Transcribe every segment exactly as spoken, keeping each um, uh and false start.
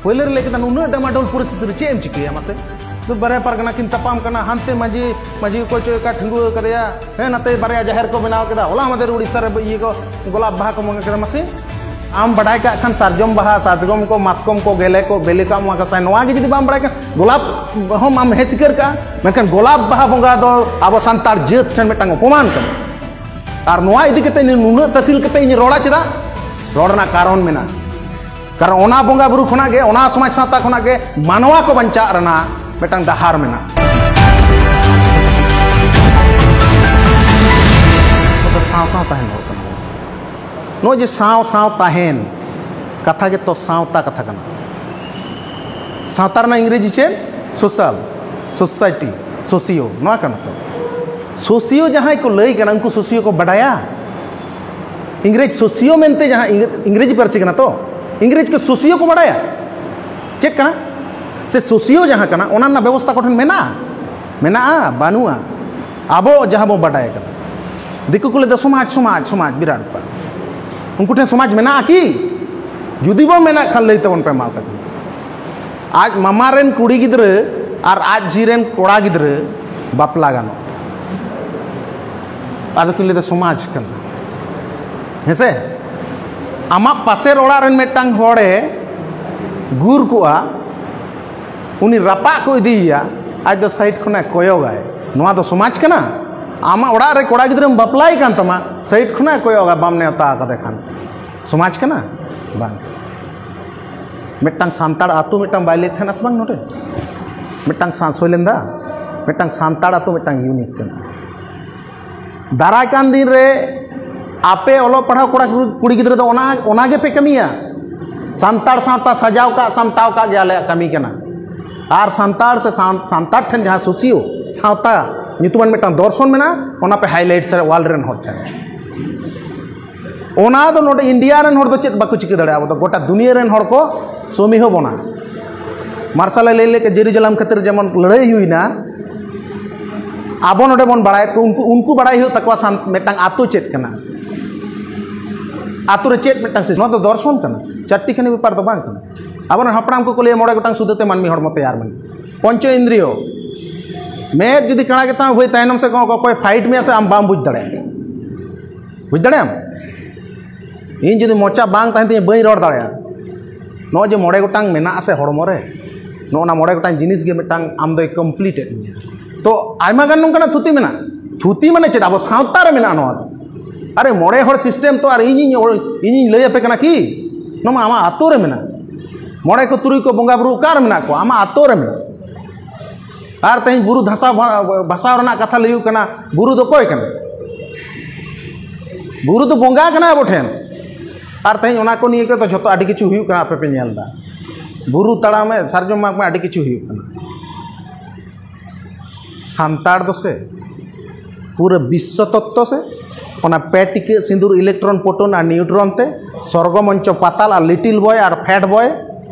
ᱯᱳᱭᱞᱳ ᱨᱮ ᱞᱟᱹᱭ ᱠᱮᱫᱟ, ᱱᱩᱱᱟᱹᱜ ᱰᱟᱢᱟᱰᱳᱞ ᱯᱚᱨᱤᱥᱛᱷᱤᱛᱤ ᱨᱮ ᱪᱮᱫ ᱮᱢ ᱪᱤᱠᱟᱹᱭᱟ ᱢᱟᱥᱮ? ᱛᱚ ᱵᱟᱨᱭᱟ ᱯᱟᱨᱜᱟᱱᱟ ᱠᱤᱱ ᱛᱟᱯᱟᱢ ᱠᱟᱱᱟ, ᱦᱟᱱᱛᱮ ᱢᱟᱹᱡᱷᱤ, ᱢᱟᱹᱡᱷᱤ ᱚᱠᱚᱭ ᱪᱚ ᱚᱠᱟ ᱴᱷᱤᱸᱜᱩᱣᱟᱹ ᱠᱟᱫᱮᱭᱟ, ᱦᱮᱸ, ᱱᱟᱛᱮ ᱵᱟᱨᱭᱟ ᱡᱟᱦᱮᱨ ᱠᱚ ᱵᱮᱱᱟᱣ ᱠᱮᱫᱟ᱾ ᱦᱚᱞᱟ ᱢᱟᱫᱷᱮᱨ ᱩᱲᱤᱥᱥᱟ ᱨᱮ ᱤᱭᱟᱹ ᱠᱚ ᱜᱳᱞᱟᱯ ᱵᱟᱦᱟ ᱠᱚ ᱵᱚᱸᱜᱟ ᱠᱮᱫᱟ᱾ ᱢᱟᱥᱮ ᱟᱢ ᱵᱟᱰᱟᱭ ᱠᱟᱜ ᱠᱷᱟᱱ ᱥᱟᱨᱡᱚᱢ ᱵᱟᱦᱟ, ᱥᱟᱛᱜᱚᱢ ᱠᱚ, ᱢᱟᱛᱠᱚᱢ ᱠᱚ, ᱜᱮᱞᱮ ᱠᱚ, ᱵᱮᱞᱮ ᱠᱚ ᱟᱢ ᱱᱚᱣᱟ ᱠᱟᱛᱷᱟ, ᱱᱚᱣᱟ ᱜᱮ ᱡᱩᱫᱤ ᱵᱟᱢ ᱵᱟᱲᱟᱭ ᱠᱷᱟᱱ ᱜᱳᱞᱟᱯ ᱦᱚᱸ ᱟᱢ ᱦᱮᱸ ᱥᱤᱠᱟᱹᱨ ᱠᱟᱜᱼᱟ, ᱢᱮᱱᱠᱷᱟᱱ ᱜᱳᱞᱟᱯ ᱵᱟᱦᱟ ᱵᱚᱸᱜᱟ ᱫᱚ ᱟᱵᱚ ᱥᱟᱱᱛᱟᱲ ᱡᱟᱹᱛ ᱴᱷᱮᱱ ᱢᱤᱫᱴᱟᱝ ᱚᱯᱚᱢᱟᱱ ᱠᱟᱱᱟ᱾ ᱟᱨ ᱱᱚᱣᱟ ᱤᱫᱤ ᱠᱟᱛᱮ ᱤᱧ ᱱᱩᱱᱟᱹᱜ ᱛᱟᱹᱥᱤᱞ ᱠᱟᱛᱮ ᱤᱧ ᱨᱚᱲᱟ ᱪᱮᱫᱟᱜ? ᱨᱚᱲ ᱨᱮᱱᱟᱜ ᱠᱟᱨᱚᱱ ᱢᱮᱱᱟᱜᱼᱟ᱾ ᱠᱟᱨᱚᱱ ᱚᱱᱟ ᱵᱚᱸᱜᱟ ᱵᱩᱨᱩ ᱠᱷᱚᱱᱟᱜ ᱜᱮ, ᱚᱱᱟ ᱥᱚᱢᱟᱡᱽ ᱥᱟᱶᱛᱟ ᱠᱷᱚᱱᱟᱜ ᱜᱮ ᱢᱟᱱᱣᱟ ᱠᱚ ᱵᱟᱧᱪᱟᱜ ᱨᱮᱱᱟᱜ ᱢᱤᱫᱴᱟᱝ ᱰᱟᱦᱟᱨ ᱢᱮᱱᱟᱜᱼᱟ᱾ ᱟᱵᱚ ᱫᱚ ᱥᱟᱶ ᱥᱟᱶ ᱛᱟᱦᱮᱱ ᱦᱚᱲ ᱠᱟᱱᱟ ᱵᱚᱱ᱾ ᱱᱚᱜᱼᱚᱭ ᱡᱮ ᱥᱟᱶ ᱥᱟᱶ ᱛᱟᱦᱮᱱ ᱠᱟᱛᱷᱟ ᱜᱮᱛᱚ ᱥᱟᱶᱛᱟ ᱠᱟᱛᱷᱟ ᱠᱟᱱᱟ᱾ ᱥᱟᱶᱛᱟ ᱨᱮᱱᱟᱜ ᱤᱝᱨᱮᱡᱤ ᱪᱮᱫ? ᱥᱳᱥᱟᱞ, ᱥᱳᱥᱟᱭᱴᱤ, ᱥᱳᱥᱤᱭᱳ, ᱱᱚᱣᱟ ᱠᱟᱱᱟ ᱛᱚ᱾ ᱥᱳᱥᱤᱭᱳ ᱡᱟᱦᱟᱸᱭ ᱠᱚ ᱞᱟᱹᱭ ᱠᱟᱱᱟ, ᱩᱱᱠᱩ ᱥᱳᱥᱤᱭᱳ ᱠᱚ ᱵᱟᱰᱟᱭᱟ? ᱤᱝᱨᱮᱡᱽ ᱥᱳᱥᱤᱭᱳ ᱢᱮᱱᱛᱮ ᱡᱟᱦᱟᱸ ᱤᱝᱨᱮ-, ᱤᱝᱨᱮᱡᱤ ᱯᱟᱹᱨᱥᱤ ᱠᱟᱱᱟ ᱛᱚ, ᱤᱝᱨᱮᱡᱽ ᱠᱚ ᱥᱳᱥᱤᱭᱳ ᱠᱚ ᱵᱟᱰᱟᱭᱟ? ᱪᱮᱫ ᱠᱟᱱᱟ? ᱥᱮ ᱥᱳᱥᱤᱭᱳ ᱡᱟᱦᱟᱸ ᱠᱟᱱᱟ, ᱚᱱᱟ ᱨᱮᱱᱟᱜ ᱵᱮᱵᱚᱥᱛᱷᱟ ᱠᱚᱴᱷᱮᱱ ᱢᱮᱱᱟᱜᱼᱟ? ᱢᱮᱱᱟᱜᱼᱟ? ᱵᱟᱹᱱᱩᱜᱼᱟ᱾ ᱟᱵᱚ ᱡᱟᱦᱟᱸ ᱵᱚ ᱵᱟᱰᱟᱭ ᱠᱟᱫᱟ, ᱫᱤᱠᱩ ᱠᱚ ᱞᱟᱹᱭ ᱫᱟ ᱥᱚᱢᱟᱡᱽ, ᱥᱚᱢᱟᱡᱽ, ᱥᱚᱢᱟᱡᱽ, ᱵᱤᱨᱟᱴ ᱵᱮᱯᱟᱨ᱾ ᱩᱱᱠᱩ ᱴᱷᱮᱱ ᱥᱚᱢᱟᱡᱽ ᱢᱮᱱᱟᱜᱼᱟ ᱠᱤ? ᱡᱩᱫᱤ ᱵᱚ ᱢᱮᱱᱟᱜ ᱠᱷᱟᱱ ᱞᱟᱹᱭ ᱛᱟᱵᱚᱱ ᱯᱮ, ᱢᱟ ᱚᱠᱟ ᱠᱟᱱᱟ? ᱟᱡ ᱢᱟᱢᱟ ᱨᱮᱱ ᱠᱩᱲᱤ ᱜᱤᱫᱽᱨᱟᱹ ᱟᱨ ᱟᱡ ᱡᱷᱤ ᱨᱮᱱ ᱠᱚᱲᱟ ᱜᱤᱫᱽᱨᱟᱹ ᱵᱟᱯᱞᱟ ᱜᱟᱱᱚᱜᱼᱟ᱾ ᱟᱫᱚ ᱠᱤᱱ ᱞᱟᱹᱭ ᱫᱟ ᱥᱚᱢᱟᱡᱽ ᱠᱟᱱᱟ᱾ ᱦᱮᱸᱥᱮ? ᱟᱢᱟᱜ ᱯᱟᱥᱮᱨ ᱚᱲᱟᱜ ᱨᱮᱱ ᱢᱤᱫᱴᱟᱝ ᱦᱚᱲᱮ ᱜᱩᱨ ᱠᱚᱜᱼᱟ, ᱩᱱᱤ ᱨᱟᱯᱟᱜ ᱠᱚ ᱤᱫᱤᱭᱮᱭᱟ, ᱟᱡ ᱫᱚ ᱥᱟᱭᱤᱰ ᱠᱷᱚᱱᱟᱜ ᱠᱚᱭᱚᱜᱟᱭ, ᱱᱚᱣᱟ ᱫᱚ ᱥᱚᱢᱟᱡᱽ ᱠᱟᱱᱟ? ᱟᱢᱟᱜ ᱚᱲᱟᱜ ᱨᱮ ᱠᱚᱲᱟ ᱜᱤᱫᱽᱨᱟᱹᱢ ᱵᱟᱯᱞᱟᱭ ᱠᱟᱱ ᱛᱟᱢᱟ, ᱥᱟᱭᱤᱰ ᱠᱷᱚᱱᱟᱜ ᱠᱚᱭᱚᱜᱟ, ᱵᱟᱢ ᱱᱮᱣᱛᱟ ᱟᱠᱟᱫᱮ ᱠᱷᱟᱱ, ᱥᱚᱢᱟᱡᱽ ᱠᱟᱱᱟ? ᱵᱟᱝ᱾ ᱢᱤᱫᱴᱟᱝ ᱥᱟᱱᱛᱟᱲ ᱟᱹᱛᱩ ᱢᱤᱫᱴᱟᱝ ᱵᱟᱭ ᱞᱟᱹᱭ ᱛᱟᱦᱮᱱᱟ ᱥᱮ ᱵᱟᱝ ᱱᱚᱰᱮ? ᱢᱤᱫᱴᱟᱝ ᱥᱟ-, ᱥᱳᱭᱞᱮᱱᱫᱟ, ᱢᱤᱫᱴᱟᱝ ᱥᱟᱱᱛᱟᱲ ᱟᱹᱛᱩ ᱢᱤᱫᱴᱟᱝ ᱤᱭᱩᱱᱤᱠ ᱠᱟᱱᱟ᱾ ᱫᱟᱨᱟᱭ ᱠᱟᱱ ᱫᱤᱱ ᱨᱮ ᱟᱯᱮ ᱚᱞᱚᱜ ᱯᱟᱲᱦᱟᱣ ᱠᱚᱲᱟ ᱠᱩᱲᱤ ᱜᱤᱫᱽᱨᱟᱹ ᱫᱚ ᱚᱱᱟ, ᱚᱱᱟ ᱜᱮᱯᱮ ᱠᱟᱹᱢᱤᱭᱟ᱾ ᱥᱟᱱᱛᱟᱲ ᱥᱟᱶᱛᱟ ᱥᱟᱡᱟᱣ ᱠᱟᱜ, ᱥᱟᱢᱴᱟᱣ ᱠᱟᱜ ᱜᱮ ᱟᱞᱮᱭᱟᱜ ᱠᱟᱹᱢᱤ ᱠᱟᱱᱟ᱾ ᱟᱨ ᱥᱟᱱᱛᱟᱲ ᱥᱮ ᱥᱟᱱ-, ᱥᱟᱱᱛᱟᱲ ᱴᱷᱮᱱ ᱡᱟᱦᱟᱸ ᱥᱳᱥᱤᱭᱳ ᱥᱟᱶᱛᱟ ᱧᱩᱛᱩᱢᱟᱱ ᱢᱤᱫᱴᱟᱝ ᱫᱚᱨᱥᱚᱱ ᱢᱮᱱᱟᱜᱼᱟ, ᱚᱱᱟ ᱯᱮ ᱦᱟᱭᱞᱟᱭᱤᱴ ᱥᱮ ᱣᱟᱨᱞᱰ ᱨᱮᱱ ᱦᱚᱲ ᱴᱷᱮᱱ᱾ ᱚᱱᱟ ᱫᱚ ᱱᱚᱰᱮ ᱤᱱᱰᱤᱭᱟ ᱨᱮᱱ ᱦᱚᱲ ᱫᱚ ᱪᱮᱫ ᱵᱟᱠᱚ ᱪᱤᱠᱟᱹ ᱫᱟᱲᱮᱭᱟᱜᱼᱟ, ᱟᱵᱚ ᱫᱚ ᱜᱚᱴᱟ ᱫᱩᱱᱤᱭᱟᱹ ᱨᱮᱱ ᱦᱚᱲ ᱠᱚ ᱥᱚᱢᱤᱦᱚ ᱵᱚᱱᱟ᱾ ᱢᱟᱨᱥᱟᱞᱮ ᱞᱟᱹᱭ ᱞᱮᱫ ᱡᱮᱨᱩᱡᱟᱞᱟᱢ ᱠᱷᱟᱹᱛᱤᱨ ᱡᱮᱢᱚᱱ ᱞᱟᱹᱲᱦᱟᱹᱭ ᱦᱩᱭᱱᱟ, ᱟᱵᱚ ᱱᱚᱰᱮ ᱵᱚᱱ ᱵᱟᱲᱟᱭᱮᱫ ᱠᱚ, ᱩᱱᱠᱩ, ᱩᱱᱠᱩ ᱵᱟᱲᱟᱭ ᱦᱩᱭᱩᱜ ᱛᱟᱠᱚᱣᱟ ᱥᱟᱱ-, ᱢᱤᱫᱴᱟᱝ ᱟᱛᱳ ᱪᱮᱫ ᱠᱟᱱᱟ, ᱟᱛᱳ ᱨᱮ ᱪᱮᱫ ᱢᱤᱫᱴᱟᱝ system, ᱱᱚᱣᱟ ᱫᱚ ᱫᱚᱨᱥᱚᱱ ᱠᱟᱱᱟ᱾ ᱪᱟᱨᱴᱤ ᱠᱷᱟᱱᱤ ᱵᱮᱯᱟᱨ ᱫᱚ ᱵᱟᱝ ᱠᱟᱱᱟ᱾ ᱟᱵᱚᱨᱮᱱ ᱦᱟᱯᱲᱟᱢ ᱠᱚᱠᱚ ᱞᱟᱹᱭᱟ ᱢᱚᱬᱮ ᱜᱚᱴᱟᱝ ᱥᱩᱫᱷᱟᱹ ᱛᱮ ᱢᱟᱹᱱᱢᱤ ᱦᱚᱲᱢᱚ ᱛᱮᱭᱟᱨ ᱢᱮᱱᱟᱜᱼᱟ᱾ ᱯᱚᱧᱪᱚ ᱤᱱᱫᱨᱤᱭᱚ, ᱢᱮᱫ ᱡᱩᱫᱤ ᱠᱟᱬᱟ ᱜᱮᱛᱟᱢᱟ ᱵᱷᱟᱹᱭ, ᱛᱟᱭᱱᱚᱢ ᱥᱮᱫ ᱠᱷᱚᱱ ᱚᱠᱚᱭ ᱯᱷᱟᱭᱤᱴ ᱢᱮᱭᱟ ᱥᱮ ᱟᱢ ᱵᱟᱢ ᱵᱩᱡᱽ ᱫᱟᱲᱮᱭᱟᱜᱼᱟ᱾ ᱵᱩᱡᱽ ᱫᱟᱲᱮᱭᱟᱢ? ᱤᱧ ᱡᱩᱫᱤ ᱢᱚᱪᱟ ᱵᱟᱝ ᱛᱟᱦᱮᱱ ᱛᱤᱧᱟᱹ, ᱵᱟᱹᱧ ᱨᱚᱲ ᱫᱟᱲᱮᱭᱟᱜᱼᱟ᱾ ᱱᱚᱜᱼᱚᱭ ᱡᱮ ᱢᱚᱬᱮ ᱜᱚᱴᱟᱝ ᱢᱮᱱᱟᱜᱼᱟ ᱥᱮ ᱦᱚᱲᱢᱚ ᱨᱮ, ᱱᱚᱜᱼᱚ ᱱᱟ ᱢᱚᱬᱮ ᱜᱚᱴᱟᱝ ᱡᱤᱱᱤᱥ ᱜᱮ ᱢᱤᱫᱴᱟᱝ ᱟᱢ ᱫᱚᱭ ᱠᱚᱢᱯᱞᱤᱴ ᱮᱫ ᱢᱮᱭᱟ᱾ ᱛᱚ ᱟᱭᱢᱟ ᱜᱟᱱ ᱱᱚᱝᱠᱟᱱᱟᱜ ᱛᱷᱩᱛᱤ ᱢᱮᱱᱟᱜᱼᱟ᱾ ᱛᱷᱩᱛᱤ ᱢᱟᱱᱮ ᱪᱮᱫ? ᱟᱵᱚ ᱥᱟᱶᱛᱟ ᱨᱮ ᱢᱮᱱᱟᱜᱼᱟ ᱱᱚᱣᱟ ᱫᱚ᱾ ᱟᱨᱮ ᱢᱚᱬᱮ ᱦᱚᱲ ᱥᱤᱥᱴᱮᱢ ᱛᱚ ᱟᱨ ᱤᱧᱤᱧ, ᱤᱧᱤᱧ ᱞᱟᱹᱭ ᱟᱯᱮ ᱠᱟᱱᱟ ᱠᱤ? ᱱᱚᱣᱟ ᱢᱟ ᱟᱢᱟᱜ ᱟᱛᱳ ᱨᱮ ᱢᱮᱱᱟᱜᱼᱟ᱾ ᱢᱚᱬᱮ ᱠᱚ ᱛᱩᱨᱩᱭ ᱠᱚ ᱵᱚᱸᱜᱟ ᱵᱩᱨᱩ ᱚᱠᱟ ᱨᱮ ᱢᱮᱱᱟᱜ ᱠᱚᱣᱟ? ᱟᱢᱟᱜ ᱟᱛᱳ ᱨᱮ ᱢᱮᱱᱟᱜᱼᱟ᱾ ᱟᱨ ᱛᱮᱦᱮᱧ ᱵᱩᱨᱩ ᱫᱷᱟᱥᱟᱣ ᱵᱷᱟ-, ᱵᱷᱟᱥᱟᱣ ᱨᱮᱱᱟᱜ ᱠᱟᱛᱷᱟ ᱞᱟᱹᱭ ᱦᱩᱭᱩᱜ ᱠᱟᱱᱟ, ᱵᱩᱨᱩ ᱫᱚ ᱚᱠᱚᱭ ᱠᱟᱱᱟ? ᱵᱩᱨᱩ ᱫᱚ ᱵᱚᱸᱜᱟ ᱠᱟᱱᱟ ᱟᱵᱚ ᱴᱷᱮᱱ᱾ ᱟᱨ ᱛᱮᱦᱮᱧ ᱚᱱᱟ ᱠᱚ ᱱᱤᱭᱮ ᱠᱚᱫᱚ ᱡᱷᱚᱛᱚ ᱟᱹᱰᱤ ᱠᱤᱪᱷᱩ ᱦᱩᱭᱩᱜ ᱠᱟᱱᱟ, ᱟᱯᱮ ᱯᱮ ᱧᱮᱞ ᱮᱫᱟ᱾ ᱵᱩᱨᱩ ᱛᱟᱲᱟᱢ ᱢᱮ, ᱥᱟᱨᱡᱚᱢ ᱢᱟᱜᱽ ᱢᱮ, ᱟᱹᱰᱤ ᱠᱤᱪᱷᱩ ᱦᱩᱭᱩᱜ ᱠᱟᱱᱟ᱾ ᱥᱟᱱᱛᱟᱲ ᱫᱚ ᱥᱮ ᱯᱩᱨᱟᱹ ᱵᱤᱥᱥᱚ ᱛᱚᱛᱛᱚ ᱥᱮ ᱚᱱᱟ ᱯᱮ ᱴᱤᱠᱟᱹ ᱥᱤᱸᱫᱩᱨ, ᱤᱞᱮᱠᱴᱨᱚᱱ, ᱯᱨᱳᱴᱚᱱ ᱟᱨ ᱱᱤᱭᱩᱴᱨᱚᱱ ᱛᱮ ᱥᱚᱨᱜᱚ ᱢᱚᱧᱪᱚ ᱯᱟᱛᱟᱞ ᱟᱨ ᱞᱤᱴᱤᱞ ᱵᱚᱭ ᱟᱨ ᱯᱷᱮᱴ ᱵᱚᱭ,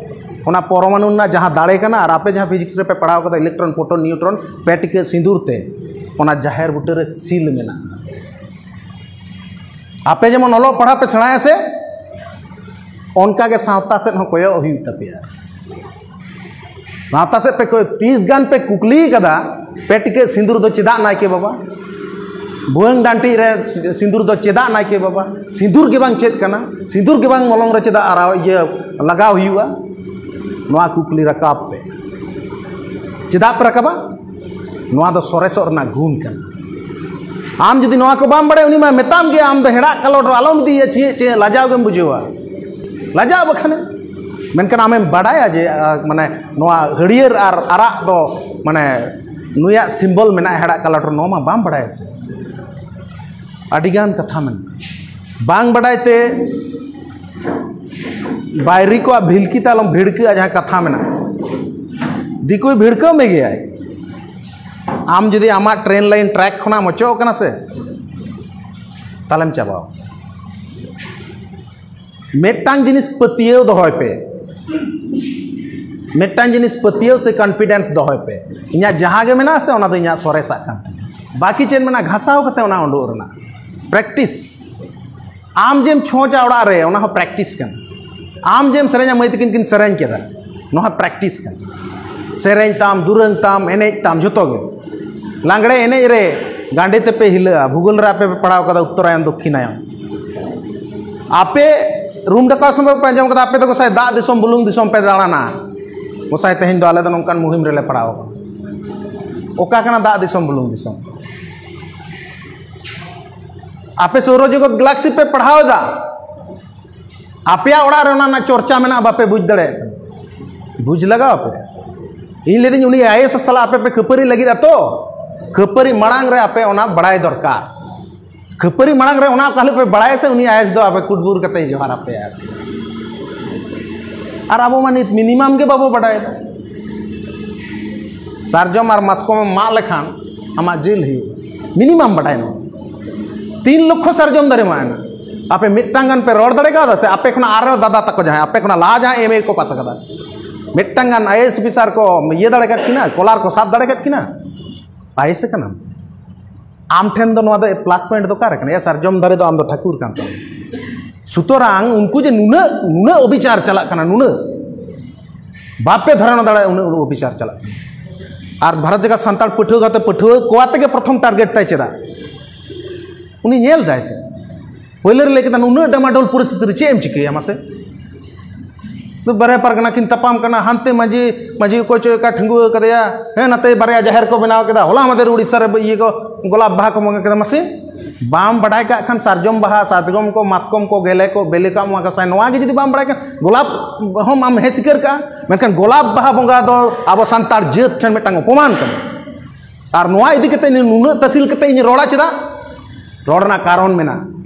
ᱚᱱᱟ ᱯᱚᱨᱚᱢᱟᱱᱩ ᱨᱮᱱᱟᱜ ᱡᱟᱦᱟᱸ ᱫᱟᱲᱮ ᱠᱟᱱᱟ, ᱟᱨ ᱟᱯᱮ ᱡᱟᱦᱟᱸ ᱯᱷᱤᱡᱤᱠᱥ ᱨᱮᱯᱮ ᱯᱟᱲᱦᱟᱣ ᱠᱟᱫᱟ ᱤᱞᱮᱠᱴᱨᱚᱱ, ᱯᱨᱳᱴᱚᱱ, ᱱᱤᱭᱩᱴᱨᱚᱱ, ᱯᱮ ᱴᱤᱠᱟᱹ ᱥᱤᱸᱫᱩᱨ ᱛᱮ ᱚᱱᱟ ᱡᱟᱦᱮᱨ ᱵᱩᱴᱟᱹ ᱨᱮ ᱥᱤᱞ ᱢᱮᱱᱟᱜᱼᱟ᱾ ᱟᱯᱮ ᱡᱮᱢᱚᱱ ᱚᱞᱚᱜ ᱯᱟᱲᱦᱟᱜ ᱯᱮ ᱥᱮᱬᱟᱭᱟ ᱥᱮ, ᱚᱱᱠᱟ ᱜᱮ ᱥᱟᱶᱛᱟ ᱥᱮᱫ ᱦᱚᱸ ᱠᱚᱭᱚᱜ ᱦᱩᱭᱩᱜ ᱛᱟᱯᱮᱭᱟ᱾ ᱥᱟᱶᱛᱟ ᱥᱮᱫ ᱯᱮ ᱠᱚᱭᱚᱜ, ᱛᱤᱥ ᱜᱟᱱ ᱯᱮ ᱠᱩᱠᱞᱤ ᱠᱟᱫᱟ, ᱯᱮ ᱴᱤᱠᱟᱹ ᱥᱤᱸᱫᱩᱨ ᱫᱚ ᱪᱮᱫᱟᱜ ᱱᱟᱭᱠᱮ ᱵᱟᱵᱟ? ᱵᱷᱩᱣᱟᱹᱝ ᱰᱟᱱᱴᱤᱡ ᱨᱮ ᱥᱤᱸᱫᱩᱨ ᱫᱚ ᱪᱮᱫᱟᱜ ᱱᱟᱭᱠᱮ ᱵᱟᱵᱟ? ᱥᱤᱸᱫᱩᱨ ᱜᱮ ᱵᱟᱝ ᱪᱮᱫ ᱠᱟᱱᱟ, ᱥᱤᱸᱫᱩᱨ ᱜᱮ ᱵᱟᱝ ᱢᱚᱞᱚᱝ ᱨᱮ ᱪᱮᱫᱟᱜ ᱟᱨᱟᱣ ᱤᱭᱟᱹ ᱞᱟᱜᱟᱣ ᱦᱩᱭᱩᱜᱼᱟ? ᱱᱚᱣᱟ ᱠᱩᱠᱞᱤ ᱨᱟᱠᱟᱵ ᱯᱮ᱾ ᱪᱮᱫᱟᱜ ᱯᱮ ᱨᱟᱠᱟᱵᱟ? ᱱᱚᱣᱟ ᱫᱚ ᱥᱚᱨᱮᱥᱚᱜ ᱨᱮᱱᱟᱜ ᱜᱩᱱ ᱠᱟᱱᱟ᱾ ᱟᱢ ᱡᱩᱫᱤ ᱱᱚᱣᱟ ᱠᱚ ᱵᱟᱢ ᱵᱟᱲᱟᱭᱟ, ᱩᱱᱤ ᱢᱟ ᱢᱮᱛᱟᱢ ᱜᱮᱭᱟ, ᱟᱢ ᱫᱚ ᱦᱮᱲᱟᱜ ᱠᱟᱞᱚᱴ ᱨᱮ ᱟᱞᱚᱢ ᱤᱫᱤᱭᱟ, ᱪᱮᱫ ᱪᱮᱫ ᱞᱟᱡᱟᱣ ᱜᱮᱢ ᱵᱩᱡᱷᱟᱹᱣᱟ, ᱞᱟᱡᱟᱣ ᱵᱟᱠᱷᱟᱱᱮᱢ᱾ ᱢᱮᱱᱠᱷᱟᱱ ᱟᱢᱮᱢ ᱵᱟᱰᱟᱭᱟ ᱡᱮ, ᱟ, ᱢᱟᱱᱮ ᱱᱚᱣᱟ ᱦᱟᱹᱨᱭᱟᱹᱲ ᱟᱨ ᱟᱨᱟᱜ ᱫᱚ ᱢᱟᱱᱮ ᱱᱩᱭᱟᱜ ᱥᱤᱢᱵᱚᱞ ᱢᱮᱱᱟᱜᱼᱟ ᱦᱮᱲᱟᱜ ᱠᱟᱞᱚᱴ ᱨᱮ, ᱱᱚᱣᱟ ᱢᱟ ᱵᱟᱢ ᱵᱟᱰᱟᱭᱟ ᱥᱮ᱾ ᱟᱹᱰᱤᱜᱟᱱ ᱠᱟᱛᱷᱟ ᱢᱮᱱᱟᱜᱼᱟ᱾ ᱵᱟᱝ ᱵᱟᱰᱟᱭ ᱛᱮ ᱵᱟᱭᱨᱤ ᱠᱚᱣᱟᱜ ᱵᱷᱤᱞᱠᱤ ᱛᱮ ᱟᱞᱚᱢ ᱵᱷᱤᱲᱠᱟᱹᱜᱼᱟ, ᱡᱟᱦᱟᱸ ᱠᱟᱛᱷᱟ ᱢᱮᱱᱟᱜᱼᱟ᱾ ᱫᱤᱠᱩᱭ ᱵᱷᱤᱲᱠᱟᱹᱣ ᱢᱮ ᱜᱮᱭᱟᱭ᱾ ᱟᱢ ᱡᱩᱫᱤ ᱟᱢᱟᱜ ᱴᱨᱮᱱ ᱞᱟᱭᱤᱱ ᱴᱨᱮᱠ ᱠᱷᱚᱱᱟᱜ ᱮᱢ ᱚᱪᱚᱜ ᱠᱟᱱᱟ ᱥᱮ, ᱛᱟᱦᱞᱮᱢ ᱪᱟᱵᱟᱣ᱾ ᱢᱤᱫᱴᱟᱝ ᱡᱤᱱᱤᱥ ᱯᱟᱹᱛᱭᱟᱹᱣ ᱫᱚᱦᱚᱭ ᱯᱮ, ᱢᱤᱫᱴᱟᱝ ᱡᱤᱱᱤᱥ ᱯᱟᱹᱛᱭᱟᱹᱣ ᱥᱮ ᱠᱚᱱᱯᱷᱤᱰᱮᱱᱥ ᱫᱚᱦᱚᱭ ᱯᱮ, ᱤᱧᱟᱹᱜ ᱡᱟᱦᱟᱸ ᱜᱮ ᱢᱮᱱᱟᱜᱼᱟ ᱥᱮ, ᱚᱱᱟ ᱫᱚ ᱤᱧᱟᱹᱜ ᱥᱚᱨᱮᱥᱟᱜ ᱠᱟᱱ ᱛᱤᱧᱟ᱾ ᱵᱟᱹᱠᱤ ᱪᱮᱫ ᱢᱮᱱᱟᱜᱼᱟ, ᱜᱷᱟᱥᱟᱣ ᱠᱟᱛᱮ ᱚᱱᱟ ᱩᱰᱩᱠ ᱨᱮᱱᱟᱜ ᱯᱨᱮᱠᱴᱤᱥ᱾ ᱟᱢ ᱡᱮᱢ ᱪᱷᱚᱸᱪᱟ ᱚᱲᱟᱜ ᱨᱮ, ᱚᱱᱟ ᱦᱚᱸ ᱯᱨᱮᱠᱴᱤᱥ ᱠᱟᱱᱟ᱾ ᱟᱢ ᱡᱮᱢ ᱥᱮᱨᱮᱧᱟ, ᱢᱟᱹᱭ ᱛᱟᱹᱠᱤᱱ ᱠᱤᱱ ᱥᱮᱨᱮᱧ ᱠᱮᱫᱟ, ᱱᱚᱣᱟ ᱯᱨᱮᱠᱴᱤᱥ ᱠᱟᱱᱟ᱾ ᱥᱮᱨᱮᱧ ᱛᱟᱢ, ᱫᱩᱨᱟᱹᱝ ᱛᱟᱢ, ᱮᱱᱮᱡ ᱛᱟᱢ, ᱡᱷᱚᱛᱚ ᱜᱮ᱾ ᱞᱟᱜᱽᱲᱮ ᱮᱱᱮᱡ ᱨᱮ ᱜᱟᱸᱰᱮ ᱛᱮᱯᱮ ᱦᱤᱞᱟᱹᱜᱼᱟ, ᱵᱷᱩᱜᱳᱞ ᱨᱮ ᱟᱯᱮ ᱯᱮ ᱯᱟᱲᱦᱟᱣ ᱠᱟᱫᱟ ᱩᱛᱛᱚᱨᱟᱭᱚᱱ ᱫᱚᱠᱠᱷᱤᱱᱟᱭᱚᱱ᱾ ᱟᱯᱮ ᱨᱩᱢ ᱰᱟᱠᱟᱣ ᱥᱚᱢᱚᱭ ᱯᱮ ᱟᱸᱡᱚᱢ ᱠᱟᱫᱟ, ᱟᱯᱮ ᱫᱚ ᱜᱚᱸᱥᱟᱭ ᱫᱟᱜ ᱫᱤᱥᱚᱢ ᱵᱩᱞᱩᱝ ᱫᱤᱥᱚᱢ ᱯᱮ ᱫᱟᱬᱟᱱᱟ᱾ ᱜᱚᱸᱥᱟᱭ ᱛᱮᱦᱮᱧ ᱫᱚ ᱟᱞᱮ ᱫᱚ ᱱᱚᱝᱠᱟᱱ ᱢᱩᱦᱤᱢ ᱨᱮᱞᱮ ᱯᱟᱲᱟᱣ ᱟᱠᱟᱱᱟ᱾ ᱚᱠᱟ ᱠᱟᱱᱟ ᱫᱟᱜ ᱫᱤᱥᱚᱢ ᱵᱩᱞᱩᱝ ᱫᱤᱥᱚᱢ? ᱟᱯᱮ ᱥᱳᱣᱨᱚ ᱡᱚᱜᱚᱛ ᱜᱮᱞᱟᱠᱥᱤ ᱯᱮ ᱯᱟᱲᱦᱟᱣ ᱮᱫᱟ, ᱟᱯᱮᱭᱟᱜ ᱚᱲᱟᱜ ᱨᱮ ᱚᱱᱟ ᱨᱮᱱᱟᱜ ᱪᱚᱨᱪᱟ ᱢᱮᱱᱟᱜᱼᱟ, ᱵᱟᱯᱮ ᱵᱩᱡᱽ ᱫᱟᱲᱮᱭᱟᱜ ᱠᱟᱱᱟ᱾ ᱵᱩᱡᱽ ᱞᱟᱜᱟᱣ ᱟᱯᱮ᱾ ᱤᱧ ᱞᱟᱹᱭᱫᱟᱹᱧ, ᱩᱱᱤ ᱟᱭᱮᱥ ᱥᱟᱞᱟᱜ ᱟᱯᱮ ᱯᱮ ᱠᱷᱟᱹᱯᱟᱹᱨᱤ ᱞᱟᱹᱜᱤᱫ ᱟᱛᱚ, ᱠᱷᱟᱹᱯᱟᱹᱨᱤ ᱢᱟᱲᱟᱝ ᱨᱮ ᱟᱯᱮ ᱚᱱᱟ ᱵᱟᱲᱟᱭ ᱫᱚᱨᱠᱟᱨ᱾ ᱠᱷᱟᱹᱯᱟᱹᱨᱤ ᱢᱟᱲᱟᱝ ᱨᱮ ᱚᱱᱟ ᱚᱠᱟ ᱦᱤᱞᱳᱜ ᱯᱮ ᱵᱟᱲᱟᱭᱟ ᱥᱮ, ᱩᱱᱤ ᱟᱭᱮᱥ ᱫᱚ ᱟᱯᱮ ᱠᱩᱴᱵᱩᱨ ᱠᱟᱛᱮᱭ ᱡᱚᱦᱟᱨ ᱟᱯᱮᱭᱟ᱾ ᱟᱨ ᱟᱵᱚ ᱢᱟ ᱱᱤᱛ ᱢᱤᱱᱤᱢᱟᱢ ᱜᱮ ᱵᱟᱵᱚ ᱵᱟᱰᱟᱭᱮᱫᱟ᱾ ᱥᱟᱨᱡᱚᱢ ᱟᱨ ᱢᱟᱛᱠᱚᱢ ᱮᱢ ᱢᱟᱜ ᱞᱮᱠᱷᱟᱱ ᱟᱢᱟᱜ ᱡᱮᱞ ᱦᱩᱭᱩᱜᱼᱟ, ᱢᱤᱱᱤᱢᱟᱢ ᱵᱟᱰᱟᱭ ᱱᱚᱣᱟ᱾ ᱛᱤᱱ ᱞᱚᱠᱷᱚ ᱥᱟᱨᱡᱚᱢ ᱫᱟᱨᱮ ᱢᱟᱜ ᱮᱱᱟ, ᱟᱯᱮ ᱢᱤᱫᱴᱟᱝ ᱜᱟᱱ ᱯᱮ ᱨᱚᱲ ᱫᱟᱲᱮ ᱠᱟᱣᱫᱟ ᱥᱮ? ᱟᱯᱮ ᱠᱷᱚᱱᱟᱜ ᱟᱨᱦᱚᱸ ᱫᱟᱫᱟ ᱛᱟᱠᱚ ᱡᱟᱦᱟᱸᱭ, ᱟᱯᱮ ᱠᱷᱚᱱᱟᱜ ᱞᱟᱦᱟ ᱡᱟᱦᱟᱸᱭ ᱮᱢ ᱮ ᱠᱚ ᱯᱟᱥ ᱟᱠᱟᱫᱟ, ᱢᱤᱫᱴᱟᱝ ᱜᱟᱱ ᱟᱭ ᱮ ᱮᱥ ᱚᱯᱷᱤᱥᱟᱨ ᱠᱚ ᱤᱭᱟᱹ ᱫᱟᱲᱮ ᱠᱟᱫ ᱠᱤᱱᱟ, ᱠᱚᱞᱟᱨ ᱠᱚ ᱥᱟᱵ ᱫᱟᱲᱮ ᱠᱟᱫ ᱠᱤᱱᱟ? ᱟᱭ ᱮ ᱮᱥ ᱠᱟᱱᱟᱢ᱾ ᱟᱢ ᱴᱷᱮᱱ ᱫᱚ ᱱᱚᱣᱟ ᱫᱚ ᱯᱞᱟᱥ ᱯᱚᱭᱮᱱᱴ ᱫᱚ ᱚᱠᱟᱨᱮ ᱠᱟᱱᱟ? ᱮ ᱥᱟᱨᱡᱚᱢ ᱫᱟᱨᱮ ᱫᱚ ᱟᱢ ᱫᱚ ᱴᱷᱟᱹᱠᱩᱨ ᱠᱟᱱ ᱛᱟᱢᱟ᱾ ᱥᱩᱛᱚᱨᱟᱝ ᱩᱱᱠᱩ ᱡᱮ ᱱᱩᱱᱟᱹᱜ, ᱱᱩᱱᱟᱹᱜ ᱚᱵᱤᱪᱟᱨ ᱪᱟᱞᱟᱜ ᱠᱟᱱᱟ, ᱱᱩᱱᱟᱹᱜ ᱵᱟᱯᱮ ᱫᱷᱟᱨᱚᱱᱟ ᱫᱟᱲᱮᱭᱟᱜᱼᱟ, ᱩᱱᱟᱹᱜ, ᱩᱱᱟᱹᱜ ᱚᱵᱤᱪᱟᱨ ᱪᱟᱞᱟᱜ ᱠᱟᱱᱟ᱾ ᱟᱨ ᱵᱷᱟᱨᱚᱛ ᱡᱟᱠᱟᱛ ᱥᱟᱱᱛᱟᱲ ᱯᱟᱹᱴᱷᱩᱣᱟᱹ ᱜᱟᱶᱛᱟ ᱯᱟᱹᱴᱷᱩᱣᱟᱹ ᱠᱚᱣᱟ ᱛᱮᱜᱮ ᱯᱨᱚᱛᱷᱚᱢ ᱴᱟᱨᱜᱮᱴ ᱛᱟᱭ᱾ ᱪᱮᱫᱟᱜ? ᱩᱱᱤ ᱧᱮᱞ ᱫᱟᱭ ᱛᱚ᱾ ᱯᱳᱭᱞᱳ ᱨᱮ ᱞᱟᱹᱭ ᱠᱮᱫᱟ, ᱱᱩᱱᱟᱹᱜ ᱰᱟᱢᱟᱰᱳᱞ ᱯᱚᱨᱤᱥᱛᱷᱤᱛᱤ ᱨᱮ ᱪᱮᱫ ᱮᱢ ᱪᱤᱠᱟᱹᱭᱟ ᱢᱟᱥᱮ? ᱵᱟᱨᱭᱟ ᱯᱟᱨᱜᱟᱱᱟ ᱠᱤᱱ ᱛᱟᱯᱟᱢ ᱠᱟᱱᱟ, ᱦᱟᱱᱛᱮ ᱢᱟᱹᱡᱷᱤ, ᱢᱟᱹᱡᱷᱤ ᱚᱠᱚᱭ ᱪᱚ ᱚᱠᱟ ᱴᱷᱟᱹᱝᱜᱩᱣᱟᱹ ᱠᱟᱫᱮᱭᱟ, ᱦᱮᱸ, ᱱᱟᱛᱮ ᱵᱟᱨᱭᱟ ᱡᱟᱦᱮᱨ ᱠᱚ ᱵᱮᱱᱟᱣ ᱠᱮᱫᱟ, ᱦᱚᱞᱟ ᱢᱟᱫᱷᱮᱨ ᱩᱲᱤᱥᱥᱟ ᱨᱮ ᱤᱭᱟᱹ ᱠᱚ ᱜᱳᱞᱟᱯ ᱵᱟᱦᱟ ᱠᱚ ᱵᱚᱸᱜᱟ ᱠᱮᱫᱟ᱾ ᱢᱟᱥᱮ ᱵᱟᱢ ᱵᱟᱰᱟᱭ ᱠᱟᱜ ᱠᱷᱟᱱ, ᱥᱟᱨᱡᱚᱢ ᱵᱟᱦᱟ, ᱥᱟᱨᱡᱚᱢ ᱠᱚ, ᱢᱟᱛᱠᱚᱢ ᱠᱚ, ᱜᱮᱞᱮ ᱠᱚ, ᱵᱮᱞᱮ ᱠᱚ, ᱟᱢ ᱜᱚᱸᱥᱟᱭ, ᱱᱚᱣᱟ ᱜᱮ ᱡᱩᱫᱤ ᱵᱟᱢ ᱵᱟᱰᱟᱭ ᱠᱷᱟᱱ, ᱜᱳᱞᱟᱯ ᱦᱚᱸᱢ ᱟᱢ ᱦᱮᱸ ᱥᱤᱠᱟᱹᱨ ᱠᱟᱜᱼᱟ, ᱢᱮᱱᱠᱷᱟᱱ ᱜᱳᱞᱟᱯ ᱵᱟᱦᱟ ᱵᱚᱸᱜᱟ ᱫᱚ ᱟᱵᱚ ᱥᱟᱱᱛᱟᱲ ᱡᱟᱹᱛ ᱴᱷᱮᱱ ᱢᱤᱫᱴᱟᱝ ᱚᱯᱚᱢᱟᱱ ᱠᱟᱱᱟ᱾ ᱟᱨ ᱱᱚᱣᱟ ᱤᱫᱤ ᱠᱟᱛᱮ ᱤᱧ ᱱᱩᱱᱟᱹᱜ ᱛᱟᱹᱥᱤᱞ ᱠᱟᱛᱮ ᱤᱧ ᱨᱚᱲᱟ ᱪᱮᱫᱟᱜ? ᱨᱚᱲ ᱨᱮᱱᱟᱜ ᱠᱟᱨᱚᱱ ᱢᱮᱱᱟᱜᱼᱟ᱾